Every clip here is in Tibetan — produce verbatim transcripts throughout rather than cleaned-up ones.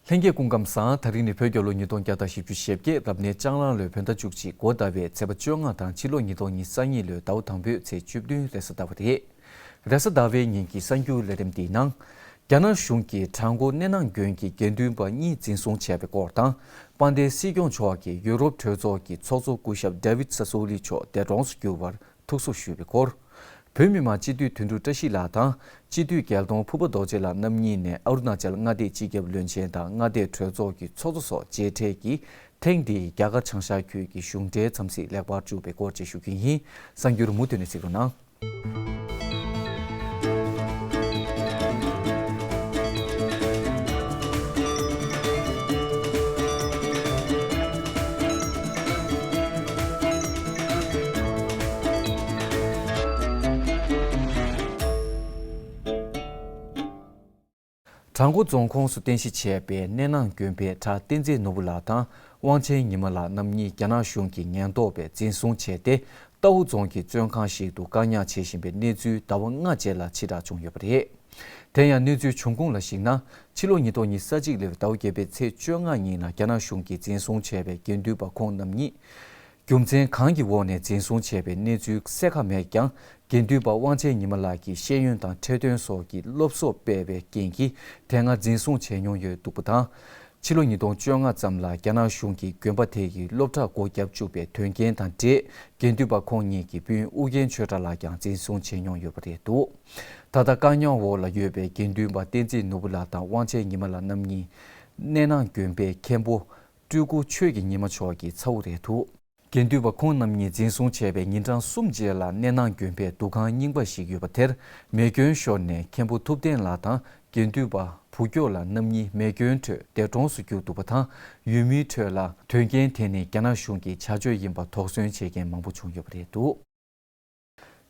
ལྷན་རྒྱས་སྐུ་ཁམས་བཟང་། དེ་རིང་ནི་བོད་རྒྱལ་ལོ་ཉིས་སྟོང་བརྒྱ་དང་བཞི་བཅུ་ཞེ་བརྒྱད། རབ་གནས་ལྕང་གླང་ལོའི་བོད་ཟླ་བཅུ་གཅིག་འགོ་ཟླ་བའི་ཚེས་པ་བཅོ་ལྔ་དང་ཕྱི་ལོ་ཉིས་སྟོང་ཉི་ཤུ་རྩ་གཉིས་ལོའི་ཟླ་བ་དང་པོའི་ཚེས་བཅུ་བདུན་རེས་གཟའ་ཟླ་བ་རེད། རེས་གཟའ་ཟླ་བའི་ཉིན་གྱི་གསར་འགྱུར་ལས་རིམ་འདིའི་ནང་། རྒྱ་ནག་གཞུང་གིས་བྲག་འགོ་སྣེ་ནང་དགོན་གྱི་དགེ་འདུན་པ་གཉིས་འཛིན་བཟུང་བྱས་པའི་སྐོར་དང་། དཔལ་ལྡན་སྲིད་སྐྱོང་མཆོག་གིས་ཡུ་རོབ་གྲོས་ཚོགས་ཀྱི་ཚོགས་གཙོ་སྐུ་ཞབས་David Sassoli་མཆོག་འདས་གྲོངས་སུ་གྱུར་བར་ཐུགས་གསོ་ཞུས་པའི་སྐོར། བོད་མི་མང་སྤྱི་འཐུས་དོན་གྲུབ་བཀྲ་ཤིས་ལགས་དང་། སྤྱི་འཐུས་རྒྱལ་མཐོང་ཕུར་པ་རྡོ་རྗེ་ལགས་རྣམ་གཉིས་ནས་ཨ་རུ་ན་ཅལ་མངའ་སྡེའི་སྤྱི་ཁྱབ་བློན་ཆེན་དང་མངའ་སྡེའི་གྲོས་ཚོགས་ཀྱི་ཚོགས་གཙོ་སོགས་མཇལ་འཕྲད་ཀྱིས། ཐེངས་འདིའི་རྒྱ་གར་བྱང་ཤར་ཁུལ་གྱི་གཞུང་འབྲེལ་འཚམས་གཟིགས་ལེགས་པར་གྲུབ་པའི་སྐོར་བཅས་ཞུ་རྒྱུ་ཡིན། གསར་འགྱུར་མུ་མཐུད་ནས་གཟིགས་རོགས་གནང་། བྲག་འགོ་རྫོང་ཁོངས་སུ་རྟེན་གཞི་བྱས་པའི་སྣེ་ནང་དགོན་པའི་གྲྭ་བསྟན་འཛིན་ནོར་བུ་ལགས་དང་དབང་ཆེན་ཉི་མ་ལགས་རྣམ་གཉིས་རྒྱ་ནག་གཞུང་གི་ཉེན་རྟོག་པས་འཛིན་བཟུང་བྱས་ཏེ། རྟའུ་རྫོང་གི་བཙོན་ཁང་ཞིག་ཏུ་བཀག་ཉར་བྱེད་བཞིན་པའི་གནས་ཚུལ་ཟླ་བ་ལྔ་རྗེས་ལ་ཕྱིར་བསྒྲགས་བྱུང་ཡོད་པ་རེད། དེ་ཡང་གནས་ཚུལ་བྱུང་ཁུངས་ལ་གཞིགས་ན། ཕྱི་ལོ་ཉིས་སྟོང་ཉི་ཤུ་རྩ་གཅིག་ལོའི་ཟླ་བ་བརྒྱད་པའི་ཚེས་བཅོ་ལྔ་ཉིན་ལ་རྒྱ་ནག་གཞུང་གིས་འཛིན་བཟུང་བྱས་པའི་དགེ་འདུན་པ་ཁོང་རྣམ་གཉིས། རྒྱུ་མཚན་གང་གི་འོག་ནས་འཛིན་བཟུང་བྱས་པའི་གནས་ཚུལ་གསལ་ཁ་མེད་ཀྱང་། དགེ་འདུན་པ་དབང་ཆེན་ཉི་མ་ལགས་ཀྱིས་ཤེས་ཡོན་དང་འཕྲོད་བསྟེན་སོགས་ཀྱི་སློབ་གསོ་སྤེལ་བའི་རྐྱེན་གྱིས་དེ་སྔ་འཛིན་བཟུང་བྱས་མྱོང་ཡོད་འདུག་པ་དང་། ཕྱི་ལོ་ཉིས་སྟོང་བཅོ་ལྔ་ཙམ་ལ་རྒྱ་ནག་གཞུང་གིས་དགོན་པ་དེ་ཡི་སློབ་གྲྭ་སྒོ་བརྒྱབ་བཅུག་པའི་དོན་རྐྱེན་དང་འབྲེལ། དགེ་འདུན་པ་ཁོང་གཉིས་ཀྱི་སྤུན་ཨུ་རྒྱན་ཆོས་གྲགས་ལགས་ཀྱང་འཛིན་བཟུང་བྱས་མྱོང་ཡོད་པ་རེད་འདུག་ད་ལྟ་བཀག་ཉར་འོག་ལ་ཡོད་པའི་དགེ་འདུན་པ་བསྟན་འཛིན་ནོར་བུ་ལགས་དང་དབང་ཆེན་ཉི་མ་ལགས་རྣམ་གཉིས། སྣེ་ནང་དགོན་པའི་མཁན་པོ་སྤྲུལ་སྐུ་ཆོས་ཀྱི་ཉི་མ་མཆོག་གི་ཚ་བོ་རེད་འདུག་དགེ་འདུན་པ་ཁོང་རྣམ་གཉིས་འཛིན་བཟུང་བྱས་པའི་ཉིན་གྲངས་གསུམ་རྗེས་ལ་སྣེ་ནང་དགོན་པའི་འདུ་ཁང་རྙིང་པ་ཞིག་ཡོད་པ་དེར་མེ་སྐྱོན་ཤོར་ནས་མཁན་པོ་ཐུབ་བསྟན་ལགས་དང་དགེ་འདུན་པ་བུ་སྐྱོ་ལགས་རྣམ་གཉིས་མེ་སྐྱོན་ཁྲོད་འདས་གྲོངས་སུ་གྱུར་འདུག་པ་དང་། ཡུལ་མིའི་ཁྲོད་ལ་དོན་རྐྱེན་དེ་ནི་རྒྱ་ནག་གཞུང་གི་བྱ་སྤྱོད་ཡིན་པ་དོགས་ཟོན་བྱེད་མཁན་མང་པོ་བྱུང་ཡོད་པ་རེད་འདུག་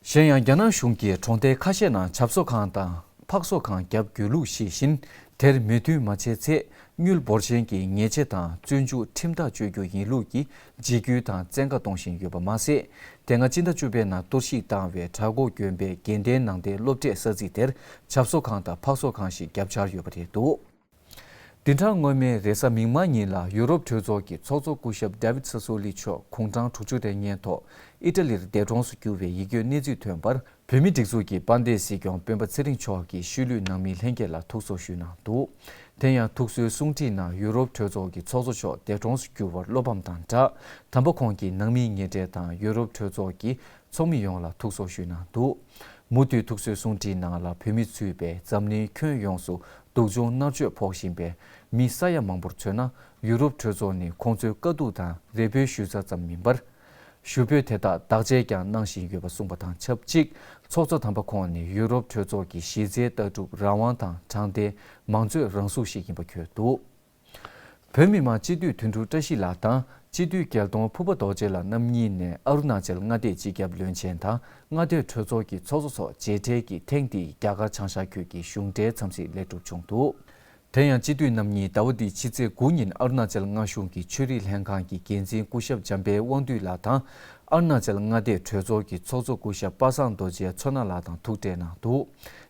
གཞན་ཡང་རྒྱ་ནག་གཞུང་གིས་གྲོང་རྡལ་ཁ་ཤས་ནང་ཆབ་གསོ་ཁང་དང་ཕག་གསོ་ཁང་བརྒྱབ་དགོས་ལུགས་ཤེས་བཞིན། དེར་མོས་མཐུན་མ་བྱས་ཚེ་དངུལ་འབོར་ཆེན་གྱི་ཉེས་ཆད་དང་བཙོན་འཇུག་ཁྲིམས་ཐག་གཅོད་རྒྱུ་ཡིན་ལུགས་ཀྱི་འཇིགས་སྐུལ་དང་བཙན་བཀའ་གཏོང་བཞིན་ཡོད་པ་མ་ཟད། དེ་སྔ་སྤྱི་ཟླ་བཅུ་པའི་ནང་གཏོར་བཤིག་བཏང་བའི་བྲག་འགོ་དགོན་པའི་དགེ་ལྡན་ནང་བསྟན་སློབ་གྲྭའི་ས་ཚིགས་དེར་ཆབ་གསོ་ཁང་དང་ཕག་གསོ་ཁང་ཞིག་བརྒྱབ་འཆར་ཡོད་པ་རེད་འདུག་བདུན་ཕྲག་སྔོན་མའི་རེས་གཟའ་མིག་དམར་ཉིན་ལ་ཡུ་རོབ་གྲོས་ཚོགས་ཀྱི་ཚོགས་གཙོ་སྐུ་ཞབས་David Sassoli་མཆོག་དགུང་གྲངས་དྲུག་ཅུ་རེ་ལྔའི་ཐོག་ཨི་ཊ་ལིར་འདས་གྲོངས་སུ་གྱུར་བའི་ཡིད་སྐྱོའི་གནས་ཚུལ་ཐོན་པར། བོད་མིའི་སྒྲིག་འཛུགས་ཀྱི་དཔལ་ལྡན་སྲིད་སྐྱོང་སྤེན་པ་ཚེ་རིང་མཆོག་གིས་ཤུལ་ལུས་ནང་མི་ལྷན་རྒྱས་ལ་ཐུགས་གསོ་ཞུས་གནང་འདུག་དེ་ཡང་ཐུགས་གསོའི་གསུང་འཕྲིན་ནང་ཡུ་རོབ་གྲོས་ཚོགས་ཀྱི་ཚོགས་གཙོ་མཆོག་འདས་གྲོངས་སུ་གྱུར་བར་བློ་ཕམ་དང་སྦྲགས། དམ་པ་ཁོང་གི་ནང་མིའི་ངན་འབྲེལ་དང་ཡུ་རོབ་གྲོས་ཚོགས་ཀྱི་ཚོགས་མི་ཡོངས་ལ་ཐུགས་གསོ་ཞུས་གནང་འདུག་མུ་མཐུད་ཐུགས་གསོའི་གསུང་འཕྲིན་ནང་ལ་བོད་མི་ཚུད་པའི་འཛམ་གླིང་ཁྱོན་ཡོངས་སུ་སྡུག་སྦྱོང་མནར་གཅོད་ཕོག་བཞིན་པའི་མི་ས་ཡ་མང་པོར་མཚོན་ན་ཡུ་རོབ་གྲོས་ཚོགས་ནི་ཁོང་ཚོའི་དཀའ་སྡུག་དང་རེ་འབོད་ཞུ་ས་ཙམ་མིན་པར། ཞུ་འབོད་དེ་དག་བདག་གཅེས་ཀྱང་གནང་བཞིན་ཡོད་པ་གསུངས་པ་དང་ཆབས་ཅིག་ཚོགས་གཙོ་དམ་པ་ཁོང་ནི་ཡུ་རོབ་གྲོས་ཚོགས་ཀྱི་གཞི་རྩའི་ལྟ་གྲུབ་རང་དབང་དང་དྲང་བདེན། མང་གཙོའི་རང་གཟུགས་ཤིག་ཡིན་པ་འཁོད་འདུག་བོད་མི་མང་སྤྱི་འཐུས་དོན་གྲུབ་བཀྲ་ཤིས་ལགས་དང་སྤྱི་འཐུས་རྒྱལ་མཐོང་ཕུར་པ་རྡོ་རྗེ་ལགས་རྣམ་གཉིས་ནས་ཨ་རུ་ན་ཅལ་མངའ་སྡེའི་སྤྱི་ཁྱབ་བློན་ཆེན་དང་མངའ་སྡེའི་གྲོས་ཚོགས་ཀྱི་ཚོགས་གཙོ་སོགས་མཇལ་འཕྲད་ཀྱིས་ཐེངས་འདིའི་རྒྱ་གར་བྱང་ཤར་ཁུལ་གྱི་གཞུང་འབྲེལ་འཚམས་གཟིགས་ལེགས་གྲུབ་བྱུང་འདུག་དེ་ཡང་སྤྱི་འཐུས་རྣམ་གཉིས་ཟླ་བ་འདིའི་ཕྱི་ཚེས་དགུ་ཉིན་ཨ་རུ་ན་ཅལ་མངའ་གཞུང་གི་ཆོས་རིག་ལྷན་ཁང་གི་འགན་འཛིན་སྐུ་ཞབས་འཇམ་དཔལ་དབང་འདུས་ལགས་དང་། ཨ་རུ་ན་ཅལ་མངའ་སྡེའི་གྲོས་ཚོགས་ཀྱི་ཚོགས་གཙོ་སྐུ་ཞབས་པ་སངས་རྡོ་རྗེ་མཚོ་སྣ་ལགས་དང་ཐུག་འཕྲད་གནང་འདུག་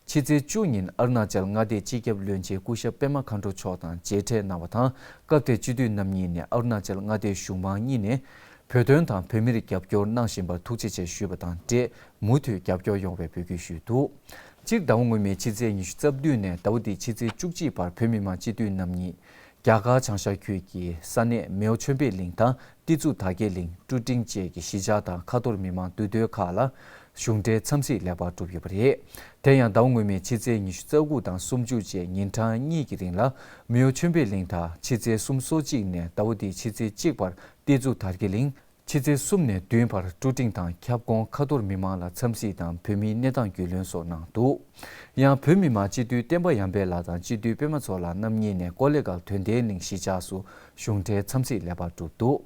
ཕྱི་ཚེས་བཅུ་ཉིན་ཨ་རུ་ན་ཅལ་མངའ་སྡེའི་སྤྱི་ཁྱབ་བློན་ཆེན་སྐུ་ཞབས་པད་མ་མཁའ་འགྲོ་མཆོག་དང་མཇལ་འཕྲད་གནང་བ་དང་། སྐབས་དེར་སྤྱི་འཐུས་རྣམ་གཉིས་ནས་ཨ་རུ་ན་ཅལ་མངའ་སྡེའི་གཞུང་མང་གཉིས་ནས་བོད་དོན་དང་བོད་མིར་རྒྱབ་སྐྱོར་གནང་བཞིན་པར་ཐུགས་རྗེ་ཆེ་ཞུས་པ་དང་འབྲེལ། མུ་མཐུད་རྒྱབ་སྐྱོར་ཡོང་བའི་འབོད་སྐུལ་ཞུས་འདུག་སྤྱིར་ཟླ་བ་སྔོན་མའི་ཕྱི་ཚེས་ཉི་ཤུ་རྩ་བདུན་ནས་ཟླ་བ་འདིའི་ཕྱི་ཚེས་བཅུ་གཅིག་བར་བོད་མི་མང་སྤྱི་འཐུས་རྣམ་གཉིས་རྒྱ་གར་བྱང་ཤར་ཁུལ་གྱི་ས་གནས་མེའོ་ཆོས་འཕེལ་གླིང་དང་ཏི་ཙུ་དར་རྒྱས་གླིང་ཀྲུ་ཀྲིང་བཅས་ཀྱི་གཞིས་ཆགས་དང་ཁ་ཐོར་མི་མང་འདུས་སྡོད་ཁག་ལ་གཞུང་འབྲེལ་འཚམས་གཟིགས་ལེགས་པར་གྲུབ་ཡོད་པ་རེད། དེ་ཡང་ཟླ་བ་སྔོན་མའི་ཕྱི་ཚེས་ཉི་ཤུ་རྩ་དགུ་དང་སུམ་ཅུ་བཅས་ཉིན་གྲངས་གཉིས་ཀྱི་རིང་ལ་མེའོ་ཆོས་འཕེལ་གླིང་དང་ཕྱི་ཚེས་སུམ་ཅུ་སོ་གཅིག་ནས་ཟླ་བ་འདིའི་ཕྱི་ཚེས་གཅིག་བར་ཏི་ཙུ་དར་རྒྱས་གླིང་། ཕྱི་ཚེས་གསུམ་ནས་བདུན་བར་ཀྲུ་ཀྲིང་དང་ཁྱབ་ཁོངས་ཁ་ཐོར་མི་མང་ལ་འཚམས་གཟིགས་དང་བོད་མིའི་གནས་སྟངས་རྒྱུས་ལོན་སོགས་གནང་འདུག་ཡང་བོད་མི་མང་སྤྱི་འཐུས་བསྟན་པ་ཡར་འཕེལ་ལགས་དང་སྤྱི་འཐུས་པད་མ་མཚོ་ལགས་རྣམ་གཉིས་ནས་ཀོ་ལེ་གལ་དོན་ལྡན་གླིང་གཞིས་ཆགས་སུ་གཞུང་འབྲེལ་འཚམས་གཟིགས་ལེགས་པར་གྲུབ་འདུག་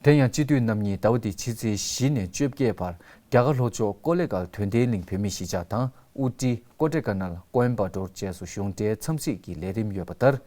དེ་ཡང་སྤྱི་འཐུས་རྣམ་གཉིས་ཟླ་བ་འདིའི་ཕྱི་ཚེས་བཞི་ནས་བཅོ་བརྒྱད་བར་རྒྱ་གར་ལྷོ་ཕྱོགས་ཀོ་ལེ་གལ་དོན་ལྡན་གླིང་བོད་མིའི་གཞིས་ཆགས་དང་། ཨུ་ཏི། ཀོ་ཏེ་ཀ་ནལ། ཀོ་ཨིམ་པ་ཏོར་བཅས་སུ་གཞུང་འབྲེལ་འཚམས་གཟིགས་ཀྱི་ལས་རིམ་ཡོད་པ་ལྟར།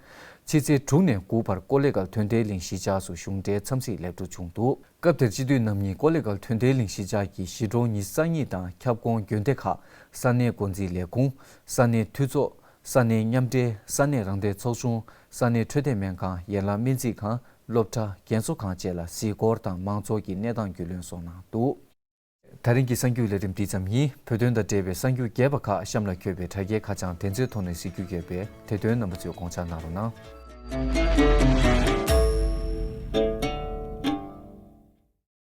ཕྱི་ཚེས་དྲུག་ནས་དགུ་བར་ཀོ་ལེ་གལ་དོན་ལྡན་གླིང་གཞིས་ཆགས་སུ་གཞུང་འབྲེལ་འཚམས་གཟིགས་ལེགས་གྲུབ་བྱུང་འདུག་སྐབས་དེར་སྤྱི་འཐུས་རྣམ་གཉིས་ཀོ་ལེ་གལ་དོན་ལྡན་གླིང་གཞིས་ཆགས་ཀྱི་གཞིས་གྲོང་ཉི་ཤུ་རྩ་གཉིས་དང་ཁྱབ་ཁོངས་དགོན་སྡེ་ཁག་ས་གནས་འགོ་འཛིན་ལས་ཁུངས། ས་གནས་འཐུས་ཚོགས། ས་གནས་མཉམ་འབྲེལ། ས་གནས་རང་བདེན་ཚོགས་ཆུང་། ས་གནས་འཕྲོད་བསྟེན་སྨན་ཁང་། ཡན་ལག་སྨན་རྩིས་ཁང་། སློབ་གྲྭ། རྒན་གསོ་ཁང་བཅས་ལ་གཟིགས་སྐོར་དང་མང་ཚོགས་ཀྱི་གནས་སྟངས་རྒྱུས་ལོན་སོགས་གནང་འདུག། ད་རིང་གི་གསར་འགྱུར་ལས་རིམ་འདི་ཙམ་ཡིན། བོད་དོན་དང་འབྲེལ་བའི་གསར་འགྱུར་རྒྱས་པ་ཁག་གཤམ་ལ་འཁོད་པའི་དྲ་རྒྱའི་ཁ་བྱང་དེ་ཚོའི་ཐོག་ནས་གཟིགས་རྒྱུ་ཡོད་པས། དེ་དོན་རྣམ་པ་ཚོས་དགོངས་འཇགས་གནང་རོགས་གནང་།